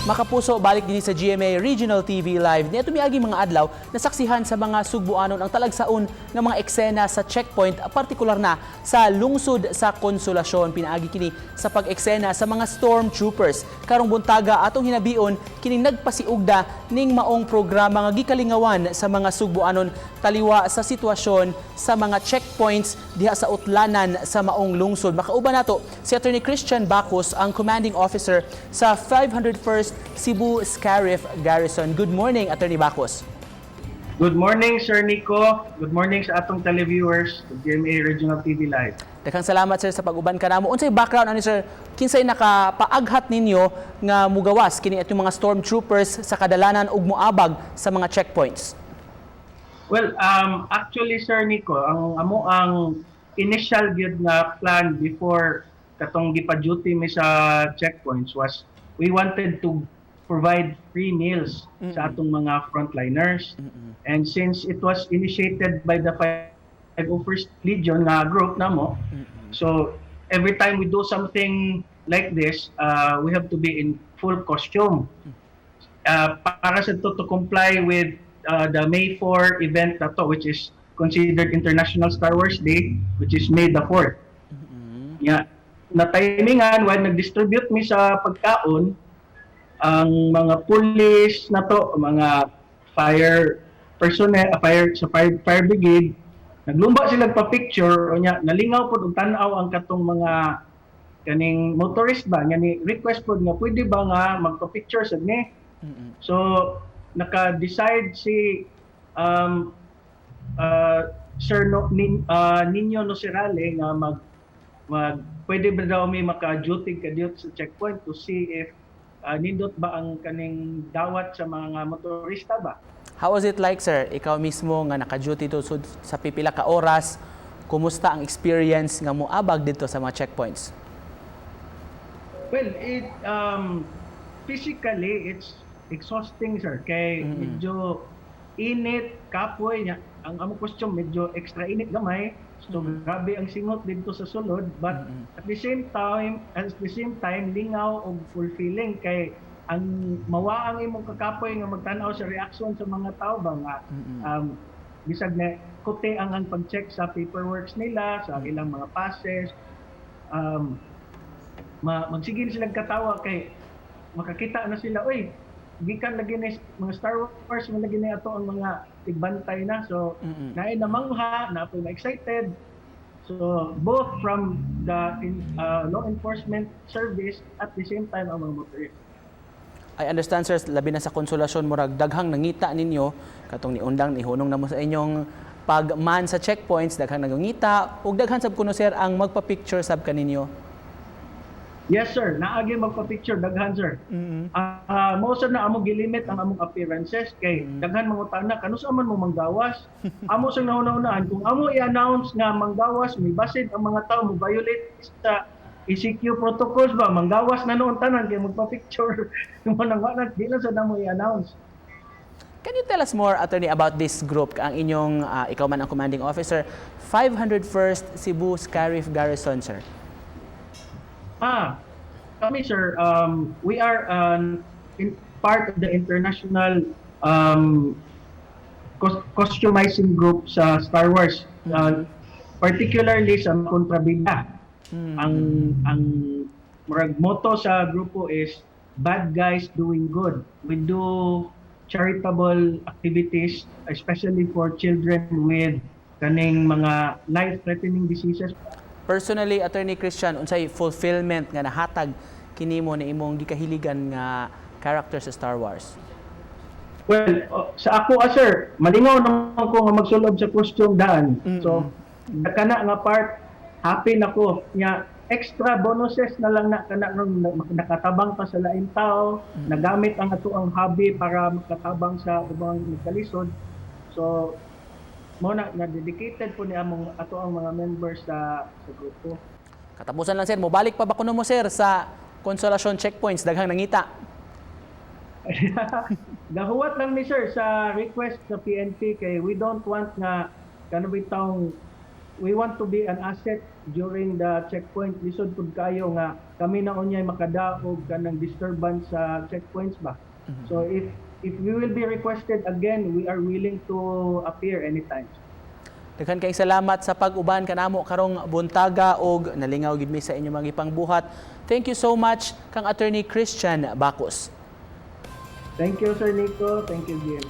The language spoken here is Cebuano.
Makapuso, balik din sa GMA Regional TV Live. Niadto miaging mga adlaw, nasaksihan sa mga Sugbuanon ang talagsaon ng mga eksena sa checkpoint, partikular na sa lungsod sa Konsolasyon. Pinaagi kini sa pag-eksena sa mga stormtroopers. Karong buntaga, atong hinabion kining nagpasiugda ning maong programa nga gikalingawan sa mga Sugbuanon taliwa sa sitwasyon sa mga checkpoints diha sa utlanan sa maong lungsod. Makauban nato si Attorney Christian Bacos, ang commanding officer sa 501st Cebu Scarif Garrison. Good morning, Attorney Bacos. Good morning, Sir Nico. Good morning sa atong televiewers sa GMA Regional TV Live. Daghang salamat, sir, sa pag-uban kanamo. Unsay background ani, sir? Kinsay nakapaaghat ninyo nga mugawas kini atong mga stormtroopers sa kadalanan ug moabag sa mga checkpoints? Well, actually, Sir Nico, ang amo ang initial gyud nga plan before katong gipa-duty mi sa checkpoints was we wanted to provide free meals sa atong mga frontliners. And since it was initiated by the 501st Legion nga group namo, so every time we do something like this, we have to be in full costume para sa to comply with the May 4 event na to, which is considered International Star Wars Day, which is May the 4th. Yeah. Na timingan while nag-distribute mi sa pagkaon, ang mga pulis na to, mga fire personnel, fire sa fire brigade, naglumba sila pa-picture unya nalingaw pod og tan-aw ang katong mga kaning motorist ba nga ni request pod nga pwede ba nga magpa-picture sad ni. So naka-decide si Sir no, Nino Nocerale nga mag mag pwede ba daw may maka-duty ka dito sa checkpoint to see if nindot ba ang kaning dawat sa mga motorista ba. How was it like, sir? Ikaw mismo nga naka-duty to sa pipila ka oras, kumusta ang experience nga moabag dito sa mga checkpoints? Well, it physically it's exhausting, sir, kay medyo init, kapoy niya. Ang among costume medyo extra init gamay. So grabe ang singot dito sa sulod, but at the same time lingaw og fulfilling kay ang mawa ang imong kakapoy nga magtan-aw sa reaksyon sa mga tao ba nga bisag na kote ang pag-check sa paperworks nila, sa ilang mga passes, magsigil silang katawa kay makakita na sila, "Oy, gikan lagi ni mga Star Wars man lagi ni ato ang mga tigbantay na." So naay namangha, naa poy ma-excited. So both from the law enforcement service, at the same time ang mga motorist. I understand, sir, labi na sa Konsolasyon, murag daghang nangita ninyo katong niundang nihunong na mo sa inyong pagman sa checkpoints, daghang nangita ug daghan sab kuno, sir, ang magpa-picture sab kaninyo. Yes, sir, naagi magpa-picture daghan, sir. Ah, mao sad na among gilimit ang among appearances kay daghan mangutana kanus-a man mo manggawas. Amo sang nahuna-hunaan kung amo i-announce nga manggawas may basin ang mga tao mo violate sa ECQ protocols ba, manggawas na noon tanan kay magpa-picture. Mo nang wala di lang sad namo i-announce. Can you tell us more, Attorney, about this group? Ang inyong, ikaw man ang commanding officer, 501st Cebu Scarif Garrison, sir. Ah, kami, sir, we are in part of the international customizing group sa Star Wars, particularly sa Kontrabida. Ang murag motto sa grupo is "Bad guys doing good." We do charitable activities, especially for children with kaning mga life-threatening diseases. Personally, Attorney Christian, unsay fulfillment nga nahatag kinimo na imong gikahiligan nga character sa Star Wars? Well, sa ako, sir, malingaw naman ko nga magsulob sa costume daan. So, kana nga part, happy na ko. Nya, extra bonuses na lang na kana nung nakatabang pa sa laing tao, nagamit ang ato ang hobby para makatabang sa ubang nagkalisod. So, mo na na dedicated po ni among ato ang mga members sa grupo. Katapusan lang, sir, mobalik pa ba kuno mo, sir, sa Konsolasyon checkpoints, daghang nangita? Gahuwat lang ni, sir, sa request sa PNP kay we don't want nga kano bitawng We want to be an asset during the checkpoint. Lisod pud kayo nga kami na unyay makadaog kanang disturbance sa checkpoints ba. So if we will be requested again, we are willing to appear anytime. Daghan kay salamat sa pag-uban kanamo karong buntaga og nalingaw gid mi sa inyong mga ipangbuhat. Thank you so much kang Attorney Christian Bacos. Thank you, Sir Nico. Thank you, Jim.